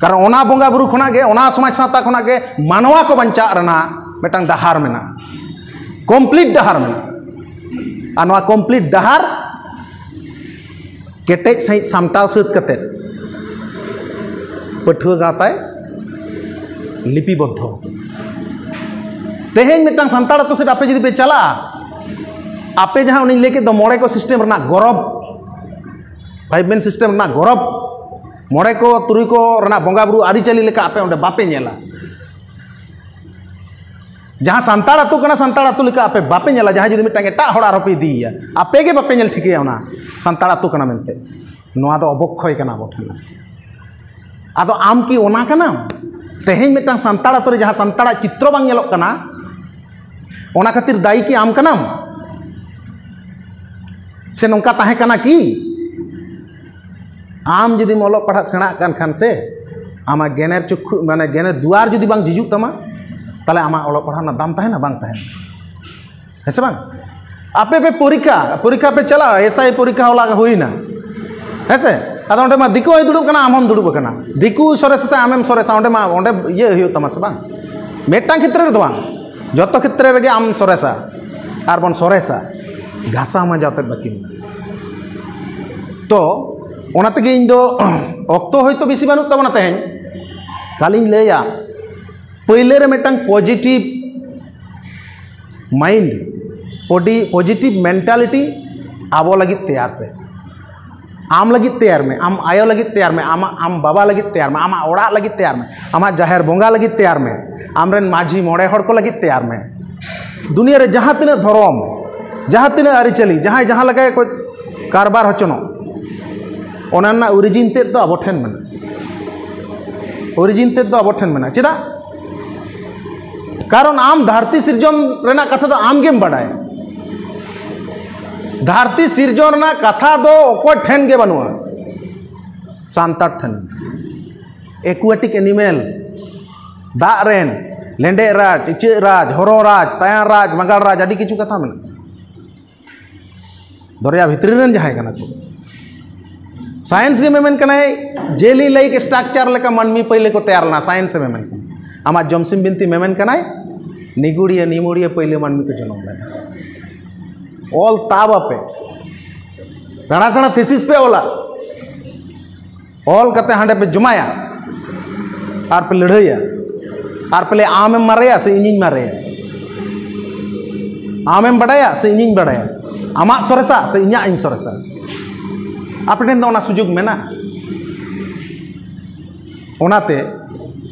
ᱠᱟᱨᱚᱱ ᱚᱱᱟ ᱵᱚᱸᱜᱟ ᱵᱩᱨᱩ ᱠᱷᱚᱱᱟᱜ ᱜᱮ, ᱚᱱᱟ ᱥᱚᱢᱟᱡᱽ ᱥᱟᱶᱛᱟ ᱠᱷᱚᱱᱟᱜ ᱜᱮ ᱢᱟᱱᱣᱟ ᱠᱚ ᱵᱟᱧᱪᱟᱜ ᱨᱮᱱᱟᱜ ᱢᱤᱫᱴᱟᱝ ᱰᱟᱦᱟᱨ ᱢᱮᱱᱟᱜᱼᱟ, ᱠᱚᱢᱯᱞᱤᱴ ᱰᱟᱦᱟᱨ ᱢᱮᱱᱟᱜᱼᱟ᱾ ᱟᱨ ᱱᱚᱣᱟ ᱠᱚᱢᱯᱞᱤᱴ ᱰᱟᱦᱟᱨ ᱠᱮᱴᱮᱡ ᱥᱟᱺᱦᱤᱡ ᱥᱟᱢᱴᱟᱣ ᱥᱟᱹᱛ ᱠᱟᱛᱮ ᱯᱟᱹᱴᱷᱩᱣᱟᱹ ᱜᱟᱶᱛᱟᱭ ᱞᱤᱯᱤᱵᱚᱫᱽᱫᱷᱚ᱾ ᱛᱮᱦᱮᱧ ᱢᱤᱫᱴᱟᱝ ᱥᱟᱱᱛᱟᱲ ᱟᱹᱛᱩ ᱥᱮᱫ ᱟᱯᱮ ᱡᱩᱫᱤ ᱯᱮ ᱪᱟᱞᱟᱜᱼᱟ, ᱟᱯᱮ ᱡᱟᱦᱟᱸ ᱩᱱᱤᱧ ᱞᱟᱹᱭ ᱠᱮᱫ ᱫᱚ ᱢᱚᱬᱮ ᱠᱚ ᱥᱤᱥᱴᱮᱢ ᱨᱮᱱᱟᱜ ᱜᱚᱨᱚᱵᱽ, ᱯᱷᱟᱭᱤᱵᱷ ᱢᱮᱱ ᱥᱤᱥᱴᱮᱢ ᱨᱮᱱᱟᱜ ᱜᱚᱨᱚᱵᱽ, ᱢᱚᱬᱮ ᱠᱚ ᱛᱩᱨᱩᱭ ᱠᱚ ᱨᱮᱱᱟᱜ ᱵᱚᱸᱜᱟ ᱵᱩᱨᱩ ᱟᱹᱨᱤᱪᱟᱹᱞᱤ ᱞᱮᱠᱟ ᱟᱯᱮ ᱚᱸᱰᱮ ᱵᱟᱯᱮ ᱧᱮᱞᱟ᱾ ᱡᱟᱦᱟᱸ ᱥᱟᱱᱛᱟᱲ ᱟᱹᱛᱩ ᱠᱟᱱᱟ, ᱥᱟᱱᱛᱟᱲ ᱟᱹᱛᱩ ᱞᱮᱠᱟ ᱟᱯᱮ ᱵᱟᱯᱮ ᱧᱮᱞᱟ᱾ ᱡᱟᱦᱟᱸᱭ ᱡᱩᱫᱤ ᱢᱤᱫᱴᱟᱝ ᱮᱴᱟᱜ ᱦᱚᱲ ᱟᱨᱦᱚᱸ ᱯᱮ ᱤᱫᱤᱭᱮᱭᱟ, ᱟᱯᱮ ᱜᱮ ᱵᱟᱯᱮ ᱧᱮᱞ ᱴᱷᱤᱠᱟᱹᱭᱟ ᱚᱱᱟ ᱥᱟᱱᱛᱟᱲ ᱟᱹᱛᱩ ᱠᱟᱱᱟ ᱢᱮᱱᱛᱮ᱾ ᱱᱚᱣᱟ ᱫᱚ ᱚᱵᱚᱠᱠᱷᱚᱭ ᱠᱟᱱᱟ ᱟᱵᱚ ᱴᱷᱮᱱ᱾ ᱟᱫᱚ ᱟᱢ ᱠᱤ ᱚᱱᱟ ᱠᱟᱱᱟᱢ? ᱛᱮᱦᱮᱧ ᱢᱤᱫᱴᱟᱝ ᱥᱟᱱᱛᱟᱲ ᱟᱹᱛᱩ ᱨᱮ ᱡᱟᱦᱟᱸ ᱥᱟᱱᱛᱟᱲᱟᱜ ᱪᱤᱛᱨᱚ ᱵᱟᱝ ᱧᱮᱞᱚᱜ ᱠᱟᱱᱟ, ᱚᱱᱟ ᱠᱷᱟᱹᱛᱤᱨ ᱫᱟᱭᱤ ᱠᱤ ᱟᱢ ᱠᱟᱱᱟᱢ? ᱥᱮ ᱱᱚᱝᱠᱟ ᱛᱟᱦᱮᱸ ᱠᱟᱱᱟ ᱠᱤ? ᱟᱢ ᱡᱩᱫᱤᱢ ᱚᱞᱚᱜ ᱯᱟᱲᱦᱟᱜ ᱥᱮᱬᱟᱜ ᱠᱟᱱ ᱠᱷᱟᱱ ᱥᱮ, ᱟᱢᱟᱜ ᱜᱮᱱᱮᱨ ᱪᱚᱠᱠᱷᱩ, ᱢᱟᱱᱮ ᱜᱮᱱᱮᱨ ᱫᱩᱣᱟᱨ ᱡᱩᱫᱤ ᱵᱟᱝ ᱡᱷᱤᱡᱩᱜ ᱛᱟᱢᱟ, ᱛᱟᱦᱞᱮ ᱟᱢᱟᱜ ᱚᱞᱚᱜ ᱯᱟᱲᱦᱟᱜ ᱨᱮᱱᱟᱜ ᱫᱟᱢ ᱛᱟᱦᱮᱱᱟ? ᱵᱟᱝ ᱛᱟᱦᱮᱱᱟ, ᱦᱮᱸ ᱥᱮ ᱵᱟᱝ? ᱟᱯᱮ ᱯᱮ ᱯᱚᱨᱤᱠᱠᱷᱟ, ᱯᱚᱨᱤᱠᱠᱷᱟ ᱯᱮ ᱪᱟᱞᱟᱜᱼᱟ, ᱮᱥ ᱟᱭ ᱯᱚᱨᱤᱠᱠᱷᱟ ᱦᱚᱞᱟ ᱦᱩᱭᱱᱟ, ᱦᱮᱸ ᱥᱮ? ᱟᱫᱚ ᱚᱸᱰᱮ ᱢᱟ ᱫᱤᱠᱩ ᱦᱚᱸᱭ ᱫᱩᱲᱩᱵ ᱠᱟᱱᱟ, ᱟᱢ ᱦᱚᱸᱢ ᱫᱩᱲᱩᱵ ᱟᱠᱟᱱᱟ᱾ ᱫᱤᱠᱩ ᱥᱚᱨᱮᱥᱟ ᱥᱮ ᱟᱢᱮᱢ ᱥᱚᱨᱮᱥᱟ, ᱚᱸᱰᱮ ᱢᱟ, ᱚᱸᱰᱮ ᱤᱭᱟᱹ ᱦᱩᱭᱩᱜ ᱛᱟᱢᱟ ᱥᱮ ᱵᱟᱝ? ᱢᱤᱫᱴᱟᱝ ᱠᱷᱮᱛᱨᱮ ᱨᱮᱫᱚ ᱵᱟᱝ, ᱡᱚᱛᱚ ᱠᱷᱮᱛᱨᱮ ᱨᱮᱜᱮ ᱟᱢ ᱥᱚᱨᱮᱥᱟ ᱟᱨ ᱵᱚᱱ ᱥᱚᱨᱮᱥᱟ, ᱜᱷᱟᱥᱟᱣ ᱢᱟᱡᱟᱣ ᱛᱮᱫ ᱵᱟᱹᱠᱤ ᱢᱮᱱᱟᱜᱼᱟ᱾ ᱛᱚ ᱚᱱᱟ ᱛᱮᱜᱮ ᱤᱧ ᱫᱚ ᱚᱠᱛᱚ ᱦᱚᱭᱛᱳ ᱵᱮᱥᱤ ᱵᱟᱹᱱᱩᱜ ᱛᱟᱵᱚᱱᱟ ᱛᱮᱦᱮᱧ, ᱠᱷᱟᱹᱞᱤᱧ ᱞᱟᱹᱭᱟ, ᱯᱳᱭᱞᱳ ᱨᱮ ᱢᱤᱫᱴᱟᱝ positive mind, positive mentality ᱟᱵᱚ ᱞᱟᱹᱜᱤᱫ ᱛᱮᱭᱟᱨ ᱯᱮ᱾ ᱟᱢ ᱞᱟᱹᱜᱤᱫ ᱛᱮᱭᱟᱨ ᱢᱮ, ᱟᱢ ᱟᱭᱳ ᱞᱟᱹᱜᱤᱫ ᱛᱮᱭᱟᱨ ᱢᱮ, ᱟᱢᱟᱜ, ᱟᱢ ᱵᱟᱵᱟ ᱞᱟᱹᱜᱤᱫ ᱛᱮᱭᱟᱨ ᱢᱮ, ᱟᱢᱟᱜ ᱚᱲᱟᱜ ᱞᱟᱹᱜᱤᱫ ᱛᱮᱭᱟᱨ ᱢᱮ, ᱟᱢᱟᱜ ᱡᱟᱦᱮᱨ ᱵᱚᱸᱜᱟ ᱞᱟᱹᱜᱤᱫ ᱛᱮᱭᱟᱨ ᱢᱮ, ᱟᱢᱨᱮᱱ ᱢᱟᱹᱡᱷᱤ ᱢᱚᱬᱮ ᱦᱚᱲ ᱠᱚ ᱞᱟᱹᱜᱤᱫ ᱛᱮᱭᱟᱨ ᱢᱮ᱾ ᱫᱩᱱᱤᱭᱟᱹ ᱨᱮ ᱡᱟᱦᱟᱸ ᱛᱤᱱᱟᱹᱜ ᱫᱷᱚᱨᱚᱢ, ᱡᱟᱦᱟᱸ ᱛᱤᱱᱟᱹᱜ ᱟᱹᱨᱤᱪᱟᱹᱞᱤ, ᱡᱟᱦᱟᱸᱭ ᱡᱟᱦᱟᱸ ᱞᱮᱠᱟ ᱜᱮᱠᱚ ᱠᱟᱨᱵᱟᱨ ᱦᱚᱪᱚᱱᱚᱜ, ᱚᱱᱟ ᱨᱮᱱᱟᱜ origin ᱛᱮᱫ ᱫᱚ ᱟᱵᱚ ᱴᱷᱮᱱ ᱢᱮᱱᱟᱜᱼᱟ᱾ Origin ᱛᱮᱫ ᱫᱚ ᱟᱵᱚ ᱴᱷᱮᱱ ᱢᱮᱱᱟᱜᱼᱟ᱾ ᱪᱮᱫᱟᱜ? ᱠᱟᱨᱚᱱ ᱟᱢ ᱫᱷᱟᱹᱨᱛᱤ ᱥᱤᱨᱡᱚᱱ ᱨᱮᱱᱟᱜ ᱠᱟᱛᱷᱟ ᱫᱚ ᱟᱢ ᱜᱮᱢ ᱵᱟᱰᱟᱭᱟ᱾ ᱫᱷᱟᱹᱨᱛᱤ ᱥᱤᱨᱡᱚᱱ ᱨᱮᱱᱟᱜ ᱠᱟᱛᱷᱟ ᱫᱚ ᱚᱠᱚᱭ ᱴᱷᱮᱱ ᱜᱮ ᱵᱟᱹᱱᱩᱜᱼᱟ, ᱥᱟᱱᱛᱟᱲ ᱴᱷᱮᱱ᱾ Aquatic animal, ᱫᱟᱜ ᱨᱮᱱ, ᱞᱮᱸᱰᱮᱫ ᱨᱟᱡᱽ, ᱤᱪᱟᱹᱜ ᱨᱟᱡᱽ, ᱦᱚᱨᱚ ᱨᱟᱡᱽ, ᱛᱟᱭᱟᱱ ᱨᱟᱡᱽ, ᱢᱟᱜᱟᱲ ᱨᱟᱡᱽ, ᱟᱹᱰᱤ ᱠᱤᱪᱷᱩ ᱠᱟᱛᱷᱟ ᱢᱮᱱᱟᱜᱼᱟ᱾ ᱫᱚᱨᱭᱟ ᱵᱷᱤᱛᱨᱤ ᱨᱮᱱ ᱡᱟᱦᱟᱸᱭ ᱠᱟᱱᱟ ᱠᱚ, ᱥᱟᱭᱮᱱᱥ ᱜᱮ ᱢᱮᱢᱮᱱ ᱠᱟᱱᱟᱭ, jelly like structure ᱞᱮᱠᱟ ᱢᱟᱹᱱᱢᱤ ᱯᱟᱹᱭᱞᱟᱹ ᱠᱚ ᱛᱮᱭᱟᱨ ᱞᱮᱱᱟ, ᱥᱟᱭᱮᱱᱥ ᱮ ᱢᱮᱢᱮᱱ ᱠᱟᱱᱟ᱾ ᱟᱢᱟᱜ ᱡᱚᱢᱥᱤᱢ ᱵᱤᱱᱛᱤ ᱢᱮᱢᱮᱱ ᱠᱟᱱᱟᱭ, ᱱᱤᱜᱩᱲᱤᱭᱟᱹ ᱱᱤᱢᱩᱲᱤᱭᱟᱹ ᱯᱟᱹᱭᱞᱟᱹ ᱢᱟᱹᱱᱢᱤ ᱠᱚ ᱡᱚᱱᱚᱢ ᱞᱮᱱᱟ᱾ ᱚᱞ ᱛᱟᱵ ᱟᱯᱮ, ᱥᱮᱬᱟ ᱥᱮᱬᱟ thesis ᱯᱮ ᱚᱞᱟ, ᱚᱞ ᱠᱟᱛᱮ ᱦᱟᱸᱰᱮ ᱯᱮ ᱡᱚᱢᱟᱭᱟ ᱟᱨ ᱯᱮ ᱞᱟᱹᱲᱦᱟᱹᱭᱟ ᱟᱨ ᱯᱮ ᱞᱟᱹᱭᱟ, "ᱟᱢᱮᱢ ᱢᱟᱨᱮᱭᱟ ᱥᱮ ᱤᱧᱤᱧ ᱢᱟᱨᱮᱭᱟ? ᱟᱢᱮᱢ ᱵᱟᱰᱟᱭᱟ ᱥᱮ ᱤᱧᱤᱧ ᱵᱟᱰᱟᱭᱟ? ᱟᱢᱟᱜ ᱥᱚᱨᱮᱥᱟ ᱥᱮ ᱤᱧᱟᱹᱜ ᱤᱧ ᱥᱚᱨᱮᱥᱟ?" ᱟᱯᱮ ᱴᱷᱮᱱ ᱫᱚ ᱚᱱᱟ ᱥᱩᱡᱳᱜᱽ ᱢᱮᱱᱟᱜᱼᱟ᱾ ᱚᱱᱟᱛᱮ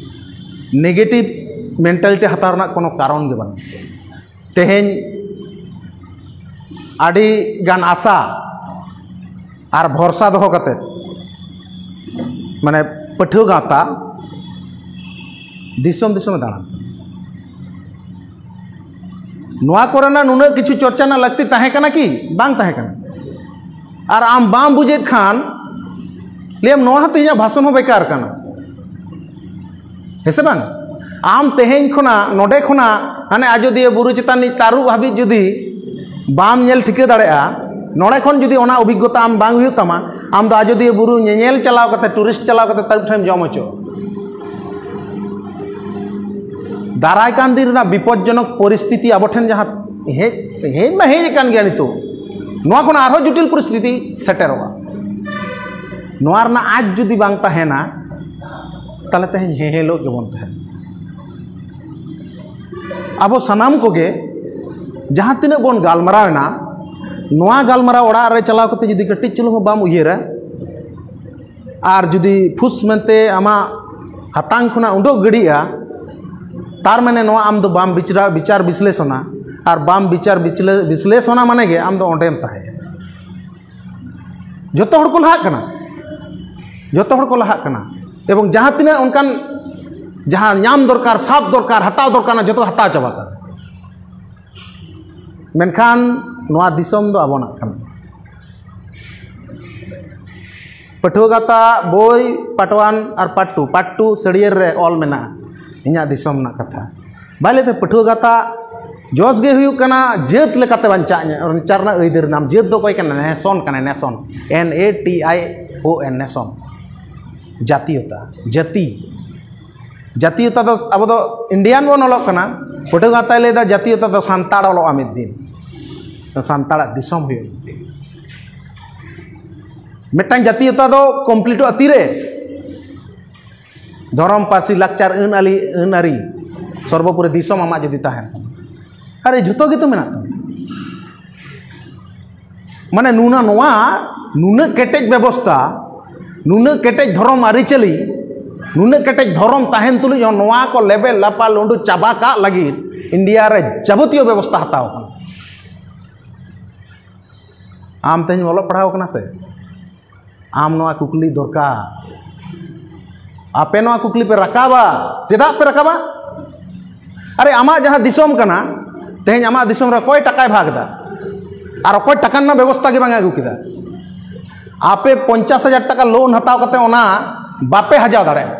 ᱱᱮᱜᱮᱴᱤᱵᱷ ᱢᱮᱱᱴᱟᱞᱤᱴᱤ ᱦᱟᱛᱟᱣ ᱨᱮᱱᱟᱜ ᱠᱳᱱᱳ ᱠᱟᱨᱚᱱ ᱜᱮ ᱵᱟᱹᱱᱩᱜᱼᱟ᱾ ᱛᱮᱦᱮᱧ ᱟᱹᱰᱤ ᱜᱟᱱ ᱟᱥᱟ ᱟᱨ ᱵᱷᱚᱨᱥᱟ ᱫᱚᱦᱚ ᱠᱟᱛᱮ, ᱢᱟᱱᱮ, ᱯᱟᱹᱴᱷᱩᱣᱟᱹ ᱜᱟᱶᱛᱟ ᱫᱤᱥᱚᱢ ᱫᱤᱥᱚᱢᱮ ᱫᱟᱬᱟᱱ ᱠᱟᱱᱟ᱾ ᱱᱚᱣᱟ ᱠᱚᱨᱮᱱᱟᱜ ᱱᱩᱱᱟᱹᱜ ᱠᱤᱪᱷᱩ ᱪᱚᱨᱪᱟ ᱨᱮᱱᱟᱜ ᱞᱟᱹᱠᱛᱤ ᱛᱟᱦᱮᱸ ᱠᱟᱱᱟ ᱠᱤ? ᱵᱟᱝ ᱛᱟᱦᱮᱸ ᱠᱟᱱᱟ᱾ ᱟᱨ ᱟᱢ ᱵᱟᱢ ᱵᱩᱡᱮᱫ ᱠᱷᱟᱱ ᱞᱟᱹᱭᱟᱢ, "ᱱᱚᱣᱟ ᱦᱚᱸᱛᱚ ᱤᱧᱟᱹᱜ ᱵᱷᱟᱥᱚᱱ ᱦᱚᱸ ᱵᱮᱠᱟᱨ ᱠᱟᱱᱟ", ᱦᱮᱸ ᱥᱮ ᱵᱟᱝ? ᱟᱢ ᱛᱮᱦᱮᱧ ᱠᱷᱚᱱᱟᱜ, ᱱᱚᱰᱮ ᱠᱷᱚᱱᱟᱜ ᱦᱟᱱᱮ ᱟᱡᱚᱫᱤᱭᱟᱹ ᱵᱩᱨᱩ ᱪᱮᱛᱟᱱ ᱨᱤᱱᱤᱡ ᱛᱟᱹᱨᱩᱵ ᱦᱟᱹᱵᱤᱡ ᱡᱩᱫᱤ ᱵᱟᱢ ᱧᱮᱞ ᱴᱷᱤᱠᱟᱹ ᱫᱟᱲᱮᱭᱟᱜᱼᱟ, ᱱᱚᱰᱮ ᱠᱷᱚᱱ ᱡᱩᱫᱤ ᱚᱱᱟ ᱚᱵᱷᱤᱜᱽᱜᱚᱛᱟ ᱟᱢ ᱵᱟᱝ ᱦᱩᱭᱩᱜ ᱛᱟᱢᱟ, ᱟᱢ ᱫᱚ ᱟᱡᱚᱫᱤᱭᱟᱹ ᱵᱩᱨᱩ ᱧᱮᱧᱮᱞ ᱪᱟᱞᱟᱣ ᱠᱟᱛᱮ, ᱴᱩᱨᱤᱥᱴ ᱪᱟᱞᱟᱣ ᱠᱟᱛᱮ ᱛᱟᱹᱨᱩᱵ ᱴᱷᱮᱱ ᱡᱚᱢ ᱦᱚᱪᱚ᱾ ᱫᱟᱨᱟᱭ ᱠᱟᱱ ᱫᱤᱱ ᱨᱮᱱᱟᱜ ᱵᱤᱯᱚᱫᱽᱡᱚᱱᱚᱠ ᱯᱚᱨᱤᱥᱛᱷᱤᱛᱤ ᱟᱵᱚ ᱴᱷᱮᱱ ᱡᱟᱦᱟᱸ ᱦᱮᱡ, ᱦᱮᱡ ᱢᱟ ᱦᱮᱡ ᱟᱠᱟᱱ ᱜᱮᱭᱟ, ᱱᱤᱛᱚᱜ ᱱᱚᱣᱟ ᱠᱷᱚᱱ ᱟᱨᱦᱚᱸ ᱡᱚᱴᱤᱞ ᱯᱚᱨᱤᱥᱛᱷᱤᱛᱤ ᱥᱮᱴᱮᱨᱚᱜᱼᱟ᱾ ᱱᱚᱣᱟ ᱨᱮᱱᱟᱜ ᱟᱸᱪ ᱡᱩᱫᱤ ᱵᱟᱝ ᱛᱟᱦᱮᱱᱟ, ᱛᱟᱦᱞᱮ ᱛᱮᱦᱮᱧ ᱦᱮᱸ ᱦᱮᱞᱳᱜ ᱜᱮᱵᱚᱱ ᱛᱟᱦᱮᱱᱟ᱾ ᱟᱵᱚ ᱥᱟᱱᱟᱢ ᱠᱚᱜᱮ ᱡᱟᱦᱟᱸ ᱛᱤᱱᱟᱹᱜ ᱵᱚᱱ ᱜᱟᱞᱢᱟᱨᱟᱣ ᱮᱱᱟ, ᱱᱚᱣᱟ ᱜᱟᱞᱢᱟᱨᱟᱣ ᱚᱲᱟᱜ ᱨᱮ ᱪᱟᱞᱟᱣ ᱠᱟᱛᱮ ᱡᱩᱫᱤ ᱠᱟᱹᱴᱤᱡ ᱪᱩᱞᱩᱝ ᱦᱚᱸ ᱵᱟᱢ ᱩᱭᱦᱟᱹᱨᱟ, ᱟᱨ ᱡᱩᱫᱤ ᱯᱷᱩᱥ ᱢᱮᱱᱛᱮ ᱟᱢᱟᱜ ᱦᱟᱛᱟᱝ ᱠᱷᱚᱱᱟᱜ ᱩᱰᱩᱠ ᱜᱤᱰᱤᱜᱼᱟ, ᱛᱟᱨ ᱢᱟᱱᱮ ᱱᱚᱣᱟ ᱟᱢ ᱫᱚ ᱵᱟᱢ ᱵᱤᱪᱟᱹᱨᱟ-, ᱵᱤᱪᱟᱨ ᱵᱤᱥᱞᱮᱥᱚᱱᱟ᱾ ᱟᱨ ᱵᱟᱢ ᱵᱤᱪᱟᱨ ᱵᱤᱪᱞᱮ-, ᱵᱤᱥᱞᱮᱥᱚᱱᱟ ᱢᱟᱱᱮ ᱜᱮ ᱟᱢ ᱫᱚ ᱚᱸᱰᱮᱢ ᱛᱟᱦᱮᱸᱭᱟ᱾ ᱡᱚᱛᱚ ᱦᱚᱲ ᱠᱚ ᱞᱟᱦᱟᱜ ᱠᱟᱱᱟ, ᱡᱚᱛᱚ ᱦᱚᱲ ᱠᱚ ᱞᱟᱦᱟᱜ ᱠᱟᱱᱟ, ᱮᱵᱚᱝ ᱡᱟᱦᱟᱸ ᱛᱤᱱᱟᱹᱜ ᱚᱱᱠᱟᱱ ᱡᱟᱦᱟᱸ ᱧᱟᱢ ᱫᱚᱨᱠᱟᱨ, ᱥᱟᱵ ᱫᱚᱨᱠᱟᱨ, ᱦᱟᱛᱟᱣ ᱫᱚᱨᱠᱟᱨ, ᱚᱱᱟ ᱡᱚᱛᱚ ᱦᱟᱛᱟᱣ ᱪᱟᱵᱟ ᱠᱟᱱᱟ᱾ ᱢᱮᱱᱠᱷᱟᱱ ᱱᱚᱣᱟ ᱫᱤᱥᱚᱢ ᱫᱚ ᱟᱵᱚᱱᱟᱜ ᱠᱟᱱᱟ᱾ ᱯᱟᱹᱴᱷᱩᱣᱟᱹ ᱜᱟᱶᱛᱟ ᱵᱳᱭ, ᱯᱟᱴᱣᱟᱱ ᱟᱨ ᱯᱟᱴᱴᱩ, ᱯᱟᱴᱴᱩ ᱥᱟᱹᱲᱤᱭᱟᱹᱨ ᱨᱮ ᱚᱞ ᱢᱮᱱᱟᱜᱼᱟ ᱤᱧᱟᱹᱜ ᱫᱤᱥᱚᱢ ᱨᱮᱱᱟᱜ ᱠᱟᱛᱷᱟ᱾ ᱵᱟᱭ ᱞᱟᱹᱭ ᱛᱮ ᱯᱟᱹᱴᱷᱩᱣᱟᱹ ᱜᱟᱶᱛᱟ ᱡᱚᱥ ᱜᱮ ᱦᱩᱭᱩᱜ ᱠᱟᱱᱟ ᱡᱟᱹᱛ ᱞᱮᱠᱟᱛᱮ ᱵᱟᱧᱪᱟᱜ, ᱵᱟᱧᱪᱟᱣ ᱨᱮᱱᱟᱜ ᱟᱹᱭᱫᱟᱹᱨ ᱧᱟᱢ᱾ ᱡᱟᱹᱛ ᱫᱚ ᱚᱠᱚᱭ ᱠᱟᱱᱟ? ᱱᱮᱥᱚᱱ ᱠᱟᱱᱟ, nation, N A T I O N, nation, ᱡᱟᱛᱤᱭᱚᱛᱟ, ᱡᱟᱹᱛᱤ᱾ ᱡᱟᱛᱤᱭᱚᱛᱟ ᱫᱚ ᱟᱵᱚ ᱫᱚ ᱤᱱᱰᱤᱭᱟᱱ ᱵᱚᱱ ᱚᱞᱚᱜ ᱠᱟᱱᱟ, ᱯᱟᱹᱴᱷᱩᱣᱟᱹ ᱜᱟᱶᱛᱟᱭ ᱞᱟᱹᱭᱫᱟ ᱡᱟᱛᱤᱭᱚᱛᱟ ᱫᱚ ᱥᱟᱱᱛᱟᱲ ᱚᱞᱚᱜᱼᱟ ᱢᱤᱫ ᱫᱤᱱ, ᱥᱟᱱᱛᱟᱲᱟᱜ ᱫᱤᱥᱚᱢ ᱦᱩᱭᱩᱜᱼᱟ ᱢᱤᱫ ᱫᱤᱱ᱾ ᱢᱤᱫᱴᱟᱝ ᱡᱟᱛᱤᱭᱚᱛᱟ ᱫᱚ ᱠᱚᱢᱯᱞᱤᱴᱚᱜᱼᱟ ᱛᱤᱨᱮ? ᱫᱷᱚᱨᱚᱢ, ᱯᱟᱹᱨᱥᱤ, ᱞᱟᱠᱪᱟᱨ, ᱟᱹᱱ ᱟᱹᱨᱤ, ᱟᱹᱱ ᱟᱹᱨᱤ, ᱥᱚᱨᱵᱚᱯᱚᱨᱤ ᱫᱤᱥᱚᱢ ᱟᱢᱟᱜ ᱡᱩᱫᱤ ᱛᱟᱦᱮᱱ ᱛᱟᱢᱟ, ᱟᱨᱮ ᱡᱷᱚᱛᱚ ᱜᱮᱛᱚ ᱢᱮᱱᱟᱜ ᱛᱟᱢᱟ᱾ ᱢᱟᱱᱮ ᱱᱩᱱᱟ-, ᱱᱚᱣᱟ ᱱᱩᱱᱟᱹᱜ ᱠᱮᱴᱮᱡ ᱵᱮᱵᱚᱥᱛᱟ, ᱱᱩᱱᱟᱹᱜ ᱠᱮᱴᱮᱡ ᱫᱷᱚᱨᱚᱢ ᱟᱹᱨᱤᱪᱟᱹᱞᱤ, ᱱᱩᱱᱟᱹᱜ ᱠᱮᱴᱮᱡ ᱫᱷᱚᱨᱚᱢ ᱛᱟᱦᱮᱱ ᱛᱩᱞᱩᱡ ᱦᱚᱸ ᱱᱚᱣᱟ ᱠᱚ ᱞᱮᱵᱮ ᱞᱟᱯᱟ ᱞᱩᱸᱰᱩ ᱪᱟᱵᱟ ᱠᱟᱜ ᱞᱟᱹᱜᱤᱫ ᱤᱱᱰᱤᱭᱟ ᱨᱮ ᱡᱟᱵᱚᱛᱤᱭᱚ ᱵᱮᱵᱚᱥᱛᱷᱟ ᱦᱟᱛᱟᱣ ᱟᱠᱟᱱᱟ᱾ ᱟᱢ ᱛᱮᱦᱮᱧ ᱚᱞᱚᱜ ᱯᱟᱲᱦᱟᱣ ᱠᱟᱱᱟ ᱥᱮ? ᱟᱢ ᱱᱚᱣᱟ ᱠᱩᱠᱞᱤ ᱫᱚᱨᱠᱟᱨ᱾ ᱟᱯᱮ ᱱᱚᱣᱟ ᱠᱩᱠᱞᱤ ᱯᱮ ᱨᱟᱠᱟᱵᱟ᱾ ᱪᱮᱫᱟᱜ ᱯᱮ ᱨᱟᱠᱟᱵᱟ? ᱟᱨᱮ, ᱟᱢᱟᱜ ᱡᱟᱦᱟᱸ ᱫᱤᱥᱚᱢ ᱠᱟᱱᱟ, ᱛᱮᱦᱮᱧ ᱟᱢᱟᱜ ᱫᱤᱥᱚᱢ ᱨᱮ ᱚᱠᱚᱭ ᱴᱟᱠᱟᱭ ᱵᱷᱟᱜᱽ ᱮᱫᱟ? ᱟᱨ ᱚᱠᱚᱭ ᱴᱟᱠᱟ ᱨᱮᱱᱟᱜ ᱵᱮᱵᱚᱥᱛᱷᱟ ᱜᱮ ᱵᱟᱝ ᱮ ᱟᱹᱜᱩ ᱠᱮᱫᱟ? ᱟᱯᱮ ᱯᱚᱧᱪᱟᱥ ᱦᱟᱡᱟᱨ ᱴᱟᱠᱟ ᱞᱳᱱ ᱦᱟᱛᱟᱣ ᱠᱟᱛᱮ ᱚᱱᱟ ᱵᱟᱯᱮ ᱦᱟᱡᱟᱣ ᱫᱟᱲᱮᱭᱟᱜᱼᱟ᱾